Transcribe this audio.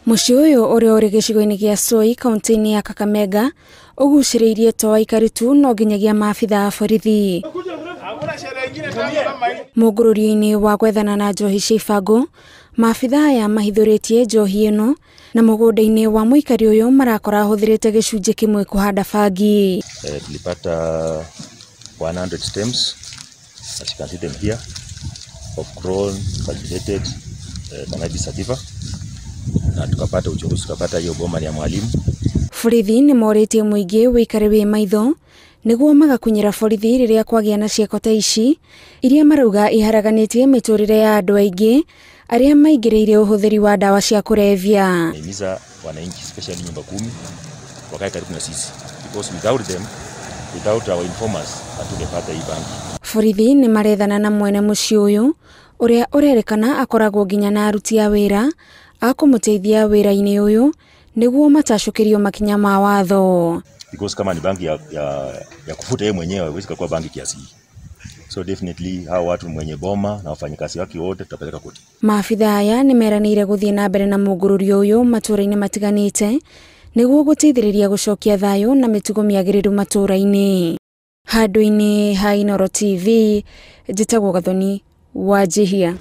Mũciĩ ũyũ ũrĩa ũrĩ gĩcigo-inĩ gĩa Soy kaunti-inĩ ya Kakamega ũgucĩrĩirie to aikari tu no nginyagia maabitha a borithi. Mũngũrũrio-inĩ wa gwethana na njohi cia ibango, maabitha aya mahithũrĩtie njohi ĩno na mũgũnda-inĩ wa mũikari ũyũ marakora ahũthĩrĩte gĩcunjĩ kĩmwe kũhanda bangi. Tulipata 100 stems, as you can see them here, of grown cultivated cannabis sativa, na tukapata uchunguzi, tukapata hiyo boma ni ya mwalimu. Borithi nĩ morĩtie mũingĩ wĩikare wĩ maitho nĩguo magakunyĩra borithi rĩrĩa kwagĩa na ciĩko ta ici iria marauga iharaganĩtie mĩtũrĩre ya andũ aingĩ arĩa maingĩrĩire ũhũthĩri wa ndawa cia kũrebia. Nahimiza wananchi especially nyumba kumi wakae karibu na sisi, because without them, without our informers, hatungepata hii bangi. Borithi nĩ marethana na mwene mũciĩ ũyũ ũrĩa ũrerĩkana akoragwo nginya na aruti a wĩra a kũmũteithia wĩra-inĩ ũyũ nĩguo matacũkĩrio makinya ma watho. Because kama ni bangi ya kufuta yeye mwenyewe, haiwezi kuwa bangi kiasi hii. So definitely hao watu mwenye boma na wafanyikazi wake wote tutapeleka koti. Maabitha aya nĩ meranĩire gũthiĩ na mbere na mũngũrũrio ũyũ matũũra-inĩ matiganĩte nĩguo gũteithĩrĩria gũcokia thayũ na mĩtugo mĩagĩrĩru matũũra-inĩ. Handũ-inĩ ha Inooro TV, njĩtagwo Gathoni wa Njihia.